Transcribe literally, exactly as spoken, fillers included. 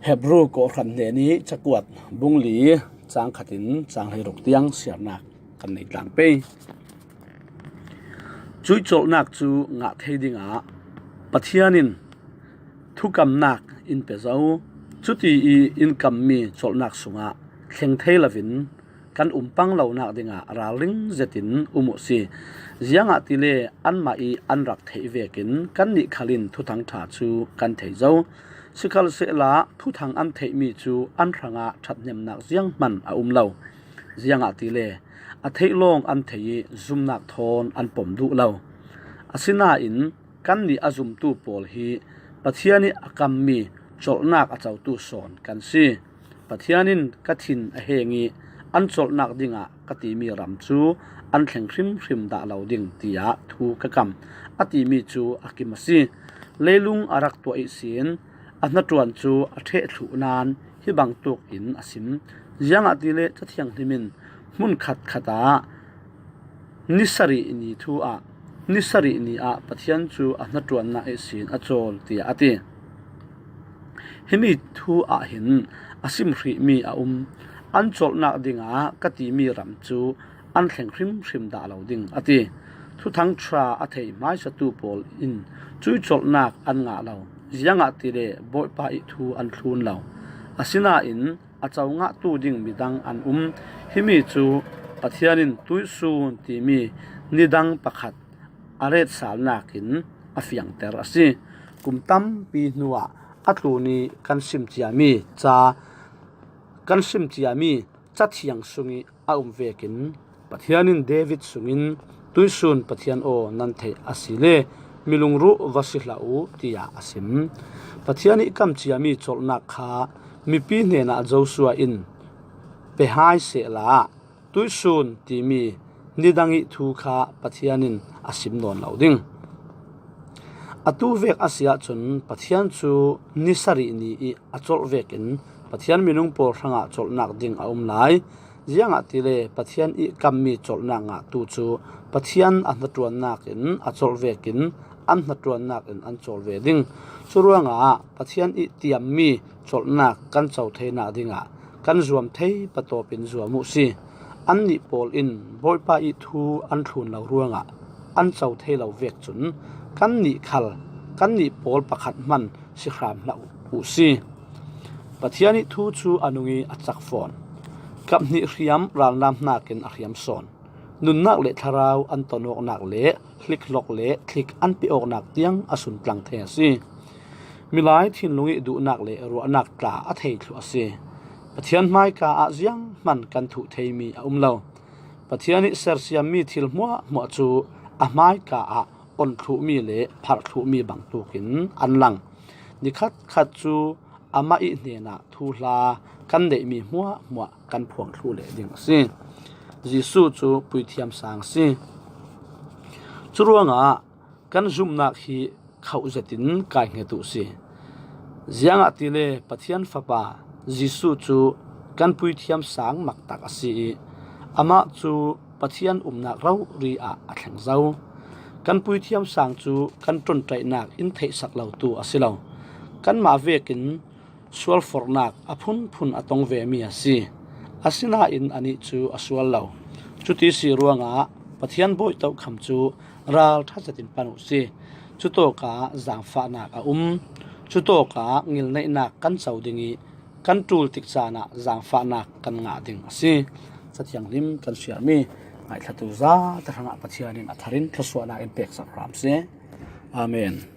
Hebru kawhhran hnenih cakuat bung li cang khatin cang hleiruk tiang siarnak kan nei tlang pei. Cuih colhnak cu ngah thei dingah Pathian in thukamnak in pe zo. Cuti i in kammi colhnak sungah thleng thei loin kan um pang lonak dingah ralring zetin um uh si. Ziangahtile anmah i an rak theih vekin kannih khal in Thuthang ṭha cu kan thei zo. Sikhalsehla Thuthang an theihmi cu an hrangah ṭhathnemnak zianghman a um lo. Ziangahtile a theih lawng an thei i zumnak thawn an pom duh lo. Asinain kannih a zumtu pawl hi Pathian i a kammi colhnak a cotu sawn kan si. Pathian in ka thin a heng i an colhnak dingah ka timi ram cu an thleng hrimhrim dah lo ding, tiah thu ka kam, a timi cu a kim a si. Leilung a rak tuah ihsin a hnaṭuan cu a ṭheh thluh nain hi bangtuk in a sim. Ziangahtile Cathiang Hlim in hmun khatkhat ah ni sarih ni thu ah, ni sarih ni ah Pathian cu a hnaṭuannak ihsin a cawl, tiah a ti. Himi thu ah hin a sim hrihmi a um. An colhnak dingah ka timi ram cu an thleng hrimhrim dah lo ding, a ti. Thuthang ṭha a thei hmaisatu pawl in cuih colhnak an ngah lo. Ziangahtile Bawipa i thu an thlun lo. Asinain a co ngahtu ding midang an um. Himi cu Pathian in tuihsun timi nidang pakhat a retsalnak in a fiangter a si. Kum tampi hnuah a tlun i kan sim ciami ca, kan sim ciami Cathiang sung i a um vekin Pathian in David sungin, "Tuihsun Pathian aw, nan theih a si le, mi lungruh va si hlah u," tiah a sim. Pathian i kam ciami colhnak kha mipi hnenah Joshua in pe hai sehla, tuihsun timi nidang i thu kha Pathian in a sim nawn lo ding. Atu vek a si ahcun Pathian cu ni sarih ni i a colh vekin Pathian minung pawl hrangah colhnak ding a um lai. Ziangahtile Pathian i kammi colhnak ngahtu cu Pathian a hnaṭuannak in a colh vekin an hnaṭuannak in an cawl ve ding. Curuangah Pathian i tiammi colhnak kan co theinak dingah kan zuam thei patawp in zuam uh si. Annih pawl in Bawipa i thu an thlun lo ruangah an co thei lo vek cun kannih khal kannih pawl pakhat hman si hram hlah uh si. Pathian i thu cu a nung i a cak fawn. Kap hnih hriam ralnam hnakin a hriam sawn. Nunnak le thlarau an tonawknak le hlikhlok le thlik an piawknak tiang a suntlang thei a si. Milai thinlung i duhnak le ruahnak tla a thei thluh a si. Pathian hmaika ah zianghman kan thuh theimi a um lo. Pathian i sersiammi thil hmuahhmuah cu a hmaika ah on thluhmi le pharh thluhmi bangtukin an lang. Nikhat khat cu amah i hnenah thuhla kan neihmi hmuahhmuah kan phuang thluh leh ding a si. Jesuh cu puithiam sang a si. Curuangah kan zumhnak hi khauh zetin kai hnget uh si. Ziangahtile Pathian Fapa Jesuh cu kan puithiam sang maktak a si i amah cu Pathian umnak rori ah a thleng zo. Kan puithiam sang cu kan ṭonṭaihnak in theihsak lotu a si lo. Kanmah vekin sualforhnak a phunphun a tong vemi a si. Asinain anih cu a sual lo. Cuti si ruangah Pathian bawi tokham cu ralṭha zetin pan uh si. Cutawkah zaangfahnak a um. Cutawkah ngilneihnak kan co ding i kan ṭul tik caan ah zaangfahnak kan ngah ding a si. Cathiang Hlim kan siarmi ngaithlatu zate hrangah Pathian in a tharin thluasuahnak in peksak hram si. Amen.